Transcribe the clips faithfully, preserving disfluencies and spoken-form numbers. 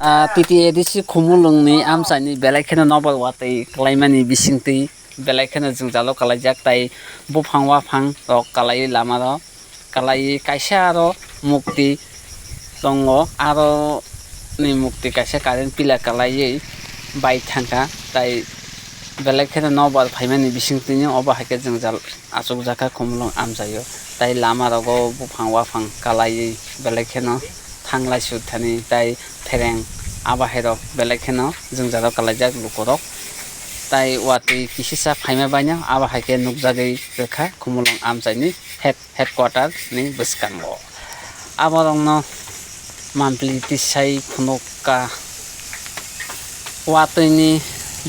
Ah, T T A D C Khumulwngni amchaini belai kheno nokbar watwi kwlaimani bisingtwi belai kheno jwngjalo kwlaijak, tai buphang waphang rok kwlaiwi lamaro kwlaiwi kaisa aro mukti tongo, aro ni mukti kaisa current pillar kwlaiwi bai thangkha, tai belai kheno nokbar phaimani bisingtwino obo hai khe jwngjal achukjakha Khumulwng amchaio, tai lama rogo buphang waphang kwlaiwi belai kheno thanglai sut thani tai phereng abo hai rok belai kheno jwngjalo kwlaijak lukurok, tai watwi kisisa phaima baino abo hai khe nukjagwi rwkha Khumulwng amchaini head, headquarter ni bwskango. Aborokno mampli tisai phunukha. Watwini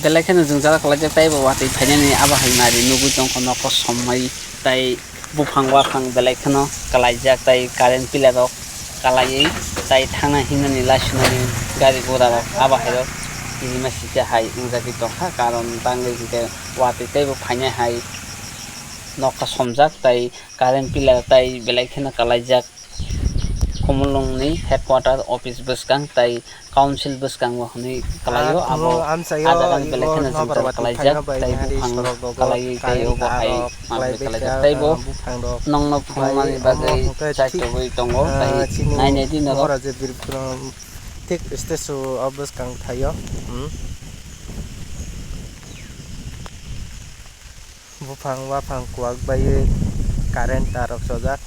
belai kheno jwngjalo kwlaijak, taibo watwi phainani abo hai nari nugwi tongkha nokho somwi, tai buphang waphang belai kheno kwlaijak, tai current pillar rok kwlaiwi, tai thangna himnani laisunani gari gura rok abo hai rok kirima site hai wngjagwi tongkha, karon tangwi hinkhe watwi taibo phainai hai nokha somjak, tai current pillar tai belai kheno kwlaijak. Khumulwngni headquarter office bwskang tai council bwskango hwnwi kwlaio. Ah, abo Khumulwng amchaio ah jagani belai kheno jwngjal kwlaijak, tai buphang kwlaiwi tei obo hai manwi kwlaijak, taibo nongno phunuknani bagwi chaitogwi tongo, tai nainai di norok. Thik stage o bwskang thaio. Hmm. Buphang waphang kuwak baiwi current tar rok chojak.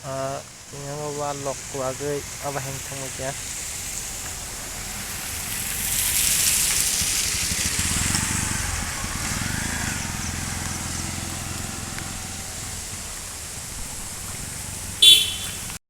Ah, yang wa lok kuwagwi abo heng thangwi khe.